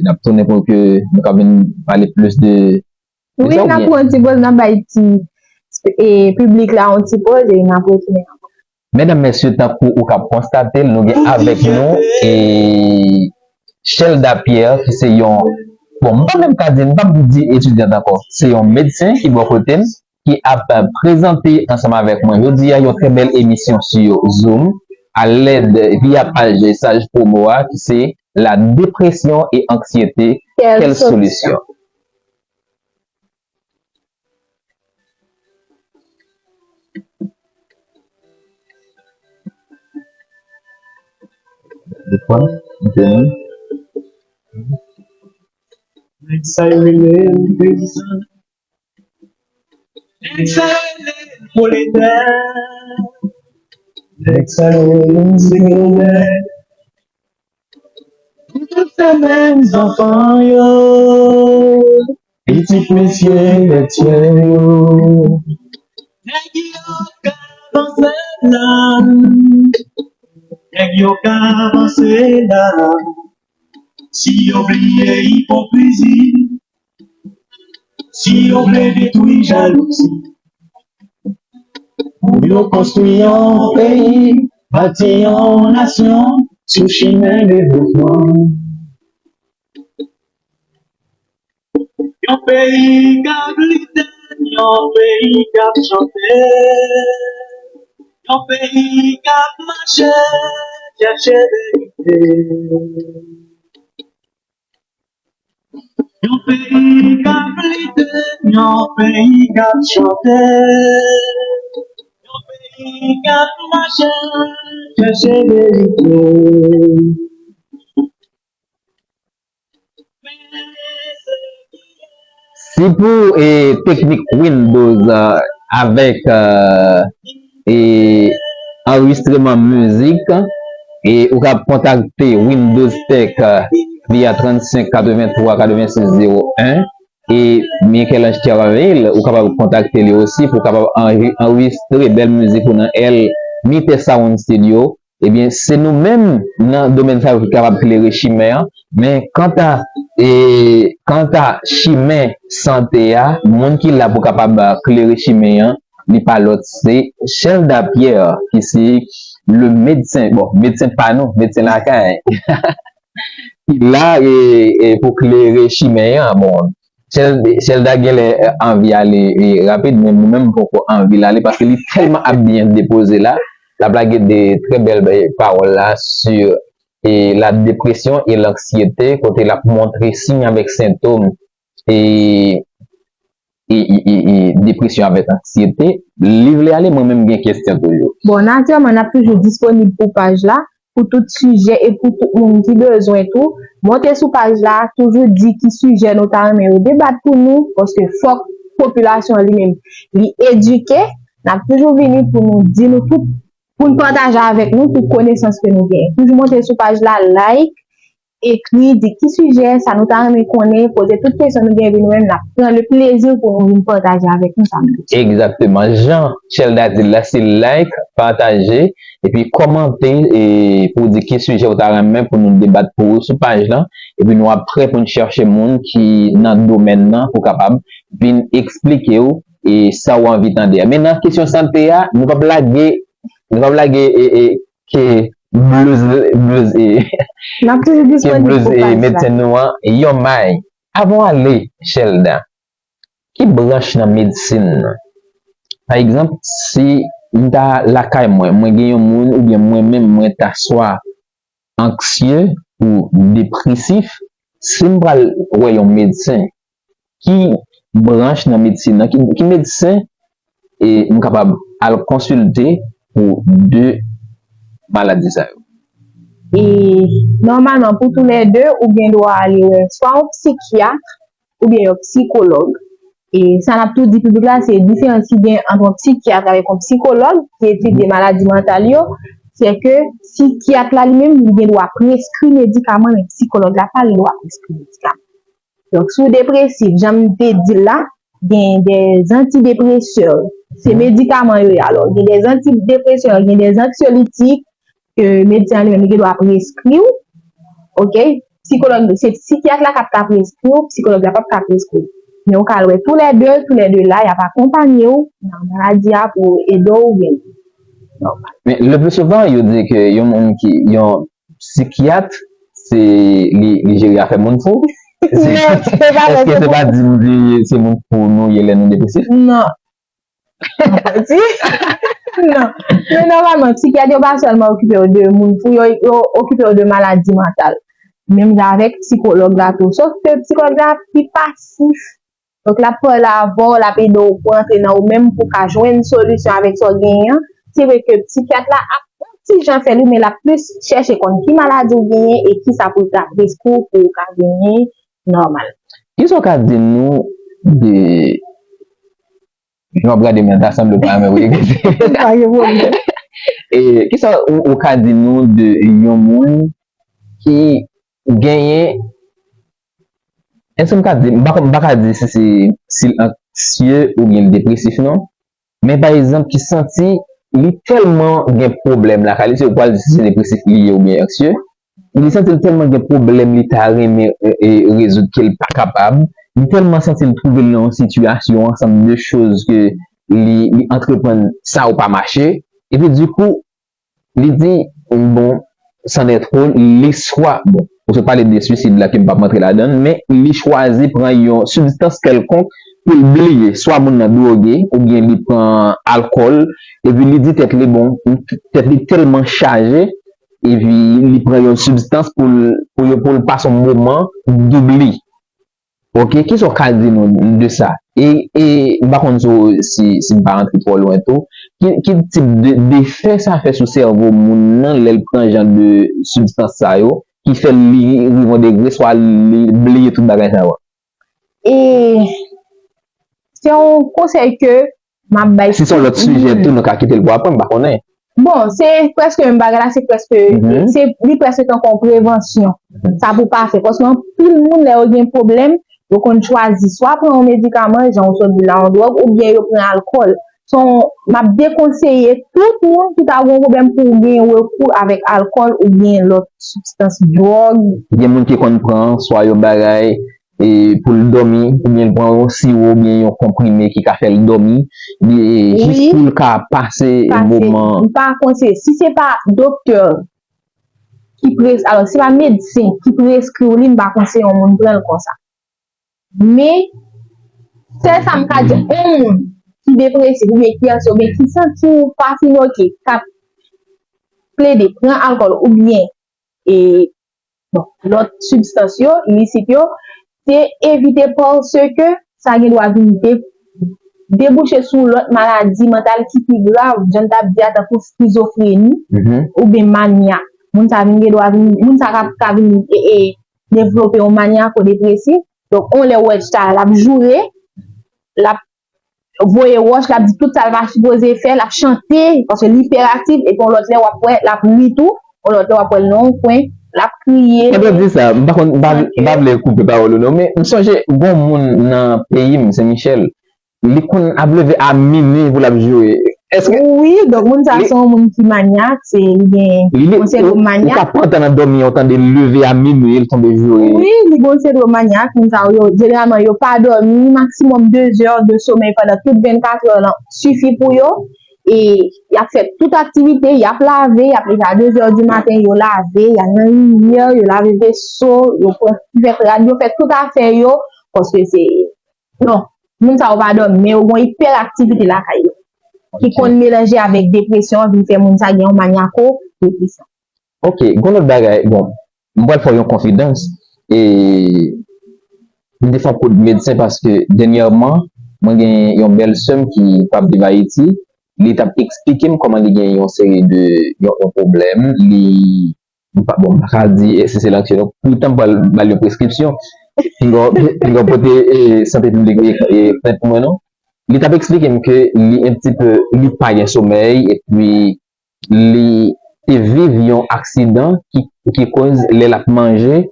n ap tounen pou ke nou ka vin pale plis de, de Wi, sa, n ap oubyen? Pran yon ti poz, n ap bay ti, e, piblik la yon ti poz, e n ap retounen ankò. Medam, mesye, tankou ou ka konstate l, nou gen avèk nou e Shelda Pierre, ki se yon Bon, m pa menm ka di, m p ap di etidyant ankò. Se yon medsen ki bò kote m, ki ap, euh, prezante ansanm avèk mwen jodi a yon trè bèl emisyon sou Zoom, alèd via paj Saj Promo a, ki se La dépression et anxiété, quelle solution? Nèg sa yo rele m peyizan. Nèg sa yo rele m pwoletè. Nèg sa yo rele m segrè. M tout se menm zanfan yo. Pitit mesye Petyè yo. Nèg yo ka panse la. Nèg yo ka panse la. Si yo bliye ipokrizi, si yo vle detwi jalouzi, pou yo konstwi yon peyi, bati yon nasyon sou chimen devlopman. Yon peyi k ap lite, yon peyi k ap chante, yon peyi k ap mache chèche verite. Yon peyi k ap lite, yon peyi k ap chante, yon peyi k ap mache chèche verite. Si pou e, teknik Windows a, avèk e, anrejistreman mizik, e ou ka kontakte Windows Tech via trannsenk katrevenntwa katrevensis zewo en, e Michel-Ange Thervil, ou kapab kontakte li osi pou w kapab anrejistre bèl mizik ou nan El Mite Sound Studio. Ebyen, se nou menm nan domèn sa yo ki kapab klere chimen an. Men kanta e, kanta chimen sante a, moun ki la pou kapab klere chimen an, li pa lòt, se Chelda Pierre, ki se le medsen, bon, medsen pa nou, medsen lakay, ki la e, e pou klere chimen an. Bon, Chelda genlè anvi ale rapid, men mwen menm m poko anvi l ale paske li tèlman ap byen depoze la. L ap lage de trè bèl pawòl la sur la dépression et l'anxiété, kote l ap montre siy avèk sentòm e, e, e, e depresyon avèk anksiyete. Li vle ale, mwen menm m gen kesyon toujou. Bon, natirèlman, n ap toujou disponib pou paj la. Pou tout sijè e pou tout moun ki bezwen tou. Monte sou paj la, toujou di ki sijè nou ta renmen yo debat pou nou, paske fòk popilasyon an li menm li edike. N ap toujou vini pou nou di nou tout, pou n pataje avèk nou tout konesans ke nou genyen. Toujou monte sou paj la, like, ekri, di ki sijè sa nou ta renmen konnen, poze tout kesyon nou genyen, epi nou menm n ap pran le plezi pou nou vin pataje avèk nou sa nou bezwen. Egzakteman. Jan Chelda di l la, se like, pataje, epi kòmante e pou w di ki sijè w ta renmen pou nou debat pou ou sou paj lan. Epi nou ap prè pou n chèche moun ki nan domèn nan pou kapab vin eksplike w e sa w anvi tande a. Men nan kesyon sante a, nou p ap lage, nou p ap lage e, e, ke blues, blues e, ke blues e medsen nou an yon may. Avan w ale, Chelda, ki branch nan medsin nan? Pa egzanp, si m ta lakay mwen, mwen gen yon moun oubyen mwen menm mwen ta swa anksye ou depresif, si m pral wè yon medsen, ki branch nan medsin nan, ki, ki medsen e m kapab al konsilte pou de maladi sa yo? E nòmalman, pou toulède, ou gen dwa ale wè swa yon psikyat oubyen yon psikològ. E sa n ap tou di piblik la, se diferans ki gen ant yon psikyat avèk yon psikològ ki etidye maladi mantal yo, se ke psikyat la li menm, li gen dwa preskri medikaman, men psikològ la pa gen dwa preskri medikaman. Donk, si w depresif, jan m te di l la, gen de antidepresè. Se medikaman yo ye. Alò, gen de antidepresè, gen de anksiyolitik, ke medsen an li menm li gen dwa preskri w. Oke? Psikològ, se psikyat la k ap ka preskri w, psikològ la p ap ka preskri w. Men ou ka al wè toulède, toulède la, y ap akonpanye w nan maladi a pou ede w geri. Nòmal. Men le plus souvent, yo di ke yon moun ki, yon psikyat, se li, li jere afè moun fou. Non, se pa vre, Èske se se pa pou di nou di se moun pou nou ye lè nou depresif? Non. Non. Men nòmalman, sikyat yo pa sèlman okipe yo de moun fou, yo, yo okipe yo de maladi mantal. Menm jan avèk psikològ la tou. Sof ke psikològ la pi pasif. Donk, l ap pale avè w, l ap ede w pou antre nan ou menm pou w ka jwenn solisyon avèk sa w genyen an. Se vre ke psikyat la ap yon ti jan fè li, men l ap plis chèche konn ki maladi w genyen e ki sa pou l ta preskri w pou w ka genyen nòmal. Kisa w ka di nou de jan w ap gade m nan, ta sanble w pa renmen w egziste. Pa gen pwoblèm. E kisa ou, ou ka di nou de yon moun ki genyen, èske m ka di, m pa, m pa ka di si se, si l anksye oubyen l depresif non, men pa egzanp ki santi li tèlman gen pwoblèm lakay li, se ou pral di si se depresif li ye oubyen anksye, li santi l tèlman gen pwoblèm li ta renmen e, e, rezoud ke l pa kapab, li tèlman santi l twouve l nan yon sitiyasyon, ansanm de choz ke li, li antreprann sa ou pa mache, epi dikou, li di, bon, c'en est trop, li swa, bon, ou sot pale de swisid la ke m p ap rantre ladan l, men li chwazi pran yon sibstans kèlkonk pou l bliye, swa moun nan dwoge, oubyen li pran alkòl, epi li di tèt li, bon, tèt li tèlman chaje, epi li pran yon sibstans pou l, pou yo, pou l pase yon moman doubli. Ok, kisa w ka di nou de sa? E, e m pa konn si, si, si m pa rantre twò lwen tou. Ki, ki tip de, de efè sa fè sou sèvo moun nan lè l pran jan de sibstans sa yo, ki fè li rive yon degre, swa li bliye tout bagay sa yo? E se yon konsèy ke m ap bay. Si se yon lòt sijè tou, nou ka kite l pou apre, m pa konnen. Bon, se prèske menm bagay la, se prèske, se, li prèske tankou yon prevansyon. Sa pou pa fè. Paske anpil moun, lè yo gen pwoblèm, yo konn chwazi swa pran yon medikaman, jan ou sot di la, yon dwòg, oubyen yo pran alkòl. Son, m ap dekonseye tout moun ki ta gen yon pwoblèm pou gen rekou avèk alkòl oubyen lòt sibstans, dwòg. Gen moun ki konn pran swa yon bagay e pou l dòmi, oubyen l pran yon siwo, oubyen yon konprime ki ka fè l dòmi, li, jis pou l ka pase moman. M pa konseye. Si se pa doktè ki pres, alò, si se pa medsen ki preskri w li, m pa konseye yon moun pran l konsa. Men, sèl sa m ka di, yon moun ki depresif oubyen ki anksye oubyen ki santi w pa fin oke, k ap plede pran alkòl oubyen e, bon, lòt sibstans yo, ilisit yo, se evite paske sa gen dwa vin de, debouche sou lòt maladi mantal ki pi grav, jan n t ap di a, tankou skizofreni oubyen manya. Moun sa vin gen dwa vin, moun sa ka, ka vin e, e, devlope yon manyako depresif. Donk, yon lè ou wè chita l ap joure, l ap voye wòch, l ap di tout sa l pa sipoze fè, l ap chante, paske li iperaktif, epi yon lòt lè w ap wè l ap ri tou, yon lòt lè w ap wè l nan yon kwen, l ap kriye. Pandan w di sa, m pa konn, m pa, m pa vle koupe pawòl ou non, men m sonje gon moun nan peyi m, Sen Michèl, li konn ap leve a minui pou l ap joure. Èske Wi, donk moun sa se yon moun ki manyak, se li gen yon sendwòm manyak. Ou ka pran tan nan dòmi, ou tande l leve a minui, l tonbe joure. Wi, li gen yon sendwòm manyak, moun sa yo, jeneralman, yo pa dòmi, maksimòm de zè de somèy pandan tout vennkat è lan sifi pou yo. E y ap fè tout aktivite, y ap lave, y ap leve a de zè di maten, yo lave, y al nan rivyè, yo lave veso, yo pran, fè rad, yo fè tout afè yo, paske se, non, moun sa yo pa dòmi, men yo gen yon iperaktivite lakay yo, ki konn melanje avèk depresyon, vin fè moun sa gen yon manyako depresyon. Ok, gen lòt bagay, bon, m pral fè w yon konfidans, e m te fè yon kou de medsen paske dènyèman, mwen gen yon bèl sè m ki p ap viv Ayiti, li t ap eksplike m kòman li gen yon seri de, yon, yon pwoblèm, li, m pa, bon, m pa ka di si se lanksye non, poutan m pral ba l yon preskripsyon, pinga w, pinga w pote e, sante piblik e, e plent pou mwen non. Li t ap eksplike m ke li un petit peu, li pa gen somèy, epi li te viv yon aksidan ki, ki koz lè l ap manje,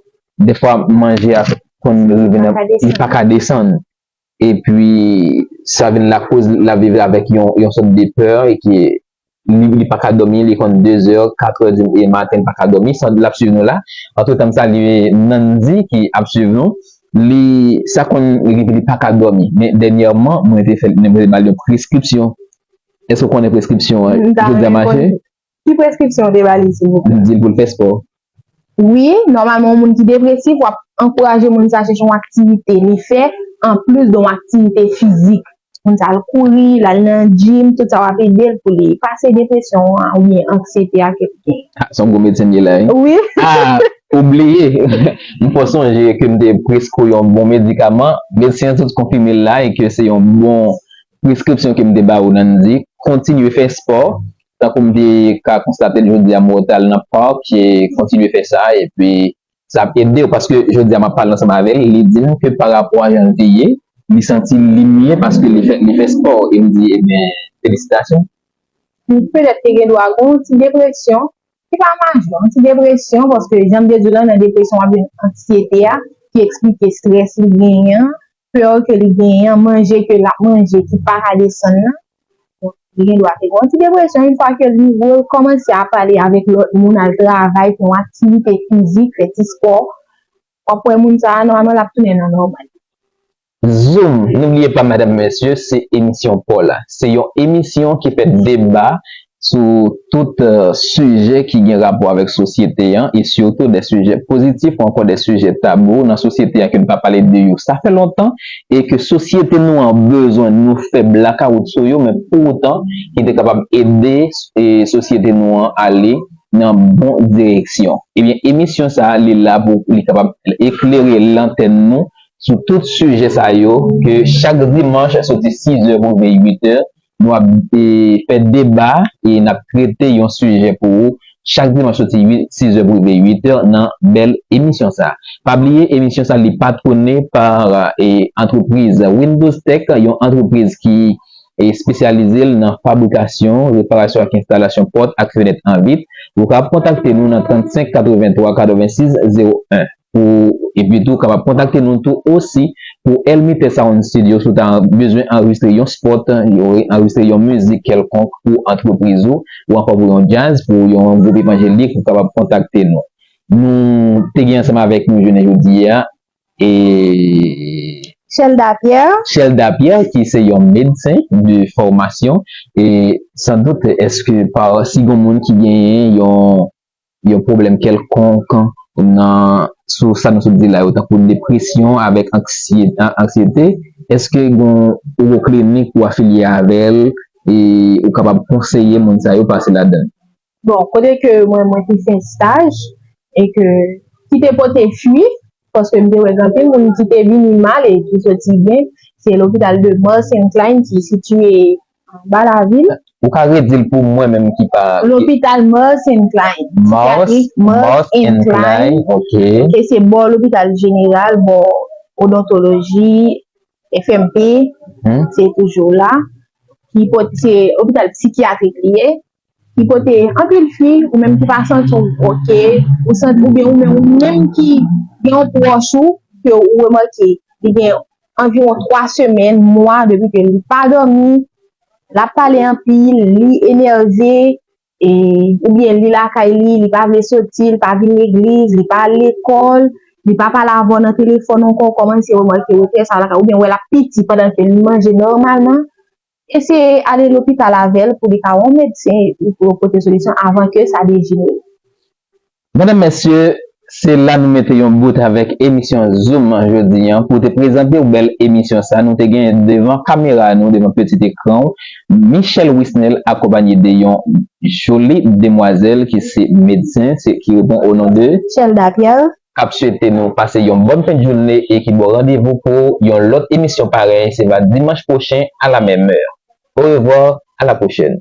defwa manje a konn rive nan, li pa ka desann. Epi sa vin lakoz l ap viv avèk yon, yon sòt de pè e ki li, li pa ka dòmi, li konn de zè, kat è di maten, li pa ka dòmi, san l ap swiv nou la. Antretan m salye Nandy ki ap swiv nou. Li, sa konn rive li pa ka dòmi. Men dènyèman, mwen te fè, mwen te ba l yon preskripsyon. Èske w konnen preskripsyon an? Jodi a mache? Ki preskripsyon w te ba li, silvouplè? M di l pou l fè spò. Wi, nòmalman, yon moun ki depresif, w ap ankouraje moun sa chèche yon aktivite li fè, anplis de yon aktivite fizik. Moun sa al kouri, l al nan gym, tout sa w ap ede l pou li pase depresyon an oubyen anksiyete a ke l gen. Ah, se yon gwo medsen m ye la, wi. Wi. Ah, ou bliye. M fè sonje ke m te preskri w yon bon medikaman. Medsen an sot konfime l la e ke se yon bon preskripsyon ke m te ba ou nan di kontinye fè spò. Tankou m te ka konstate l jodi a, m wè w t al nan pak e kontinye fè sa epi sa ap ede w paske jodi a m ap pale ansanm avè l, li di m ke pa rapò a jan l te ye, li santi li mye paske li fè li fè spò e m di ebyen felisitasyon. Petèt te gen dwa gen yon ti depresyon, se pa majè, yon ti depresyon paske jan m te di w lan nan depresyon w ap jwenn anksiyete a ki eksplike estrès li genyen an, pè ke li genyen an, manje ke l ap manje ki pa ka desann nan. Li gen dwa te gen yon ti depresyon yon fwa ke li rekòmanse ap pale avèk lòt moun, al travay, fè yon aktivite fizik, fè ti spò. W ap wè moun sa a nòmalman l ap tounen nan nòmal. Zoom, n'oubliez pas, mesdames, messieurs, se emisyon pa w la. Se yon emisyon ki fè deba sou tout sijè ki gen rapò avèk sosyete an e sitou de sijè pozitif ou ankò de sijè tabou nan sosyete an ke nou pa pale de yo sa fè lontan e ke sosyete nou an bezwen nou fè blakawout sou yo men pou otan ki te kapab ede sosyete nou an ale nan bon direksyon. Ebyen emisyon sa a li la pou li kapab eklere lantèn nou sou tout sijè sa yo ke chak dimanch soti sizè pou rive uitè nou ap fè deba e n ap trete yon sijè pou ou chak dimanch soti sizè pou rive uitè nan bèl emisyon sa. Pa bliye emisyon sa li patwone pa antrepriz Windows Tech, yon antrepriz ki espesyalize l nan fabrikasyon, reparasyon ak enstalasyon pòt ak fenèt an vit. Ou ka kontakte nou nan trannsenk katrevenntwa katrevensis zewo en. Pou epi tou kapab kontakte nou tou osi pou Elmite Sound Studio si w ta bezwen anrejistre yon spot, anrejistre yon mizik kèlkonk pou antrepriz ou, ou ankò pou yon djaz, pou yon gwoup evanjelik, ou kapab kontakte nou. Nou te gen ansanm avèk nou jounen jodi a e Shelda Pierre. Shelda Pierre ki se yon medsen de fòmasyon e sandout èske pa si gen moun ki genyen yon yon pwoblèm kèlkonk nan sou sa nou sot di la yo tankou depresyon avèk anksiyete, èske gen yon klinik ou afilye avè l e ou kapab konseye moun sa yo pase ladan l? Bon, kote ke mwen mwen te fè staj e ke ki te pote fwi paske m te wè gen anpil moun ki te vini mal e ki soti byen, se lopital de Mars and Klein ki sitiye anba lavil. Ou ka redi l pou mwen menm ki pa. Lopital Mars and Klein. Mars, Mars and Klein. Ok. Ok, se bò lopital jeneral, bò odontoloji, F M P, se toujou la. Ki pote, se lopital sikyatrik li ye. Ki pote anpil fwi, ou menm ki pa santi w ok, ou santi, oubyen ou menm, ou menm ki gen yon pwòch ou, ke ou remake, li gen anviwon twa semèn, mwa, depi ke li pa dòmi, l ap pale anpil, li enève, e, oubyen li lakay li, li pa vle soti, li pa vin legliz, li pa al lekòl, li pa pale avè w nan telefòn ankò, ou kòmanse remake wotè sa lakay, oubyen wè l ap piti pandan ke li manje nòmalman, eseye ale lopital avè l pou li ka wè yon medsen pou yo pote solisyon avan ke sa dejenere. Medam, mesye, se la nou mete yon bout avèk emisyon Zoom jodi an. Pou te prezante w bèl emisyon sa, nou te gen devan kamera nou, devan pitit ekran w, Michel Wisnel akonpanye de yon joli demwazèl ki se medsen, se ki reponn o non de Shelda Pierre. K ap swete nou pase yon bòn fen de jounen e ki ba w randevou pou yon lòt emisyon parèy, se va dimanch pwochen a la menm è. Orevwa, a la pwochèn.